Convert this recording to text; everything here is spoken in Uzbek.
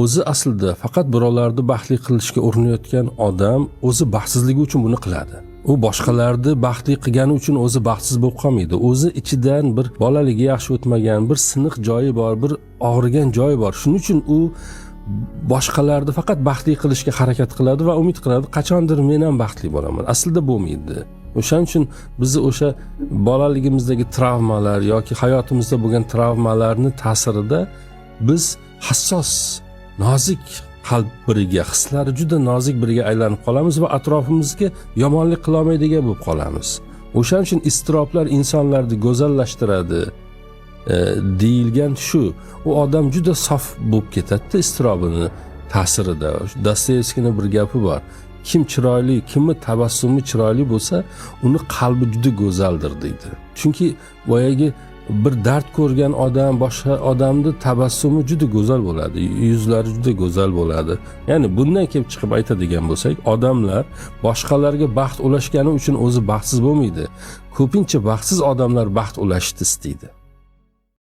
O'zi aslida faqat birovlarni baxtli qilishga urinayotgan odam o'zi baxtsizligi uchun buni qiladi. U boshqalarni baxtli qilgani uchun o'zi baxtsiz bo'lib qolmaydi. O'zi ichidan bir bolaligi yaxshi o'tmagan, bir siniq joyi bor, bir og'rigan joyi bor. Shuning uchun u boshqalarni faqat baxtli qilishga harakat qiladi va umid qiladi, qachondir men ham baxtli bo'laman. Aslida bo'lmaydi. O'shaning uchun bizni o'sha bolaligimizdagi travmalar yoki hayotimizda bo'lgan travmalarni ta'sirida biz hassos, nozik qalb biriga, hislari juda nozik biriga aylanib qolamiz va atrofimizga yomonlik qilolmaydigan bo'lib qolamiz. O'shaning uchun iztiroblar insonlarni go'zallashtiradi deyilgan shu. U odam juda sof bo'lib ketadida iztirobini ta'sirida. Dostoyevskiyni bir gapi bor: kim chiroyli, kimni tabassumi chiroyli bo'lsa, uni qalbi juda go'zaldir, deydi. Chunki boyagi bir dard ko'rgan odam, boshqa odamni tabassumi juda go'zal bo'ladi, yuzlari juda go'zal bo'ladi. Ya'ni bundan kelib chiqib aytadigan bo'lsak, odamlar boshqalarga baxt ulashgani uchun o'zi baxtsiz bo'lmaydi. Ko'pincha baxtsiz odamlar baxt ulashishni istaydi.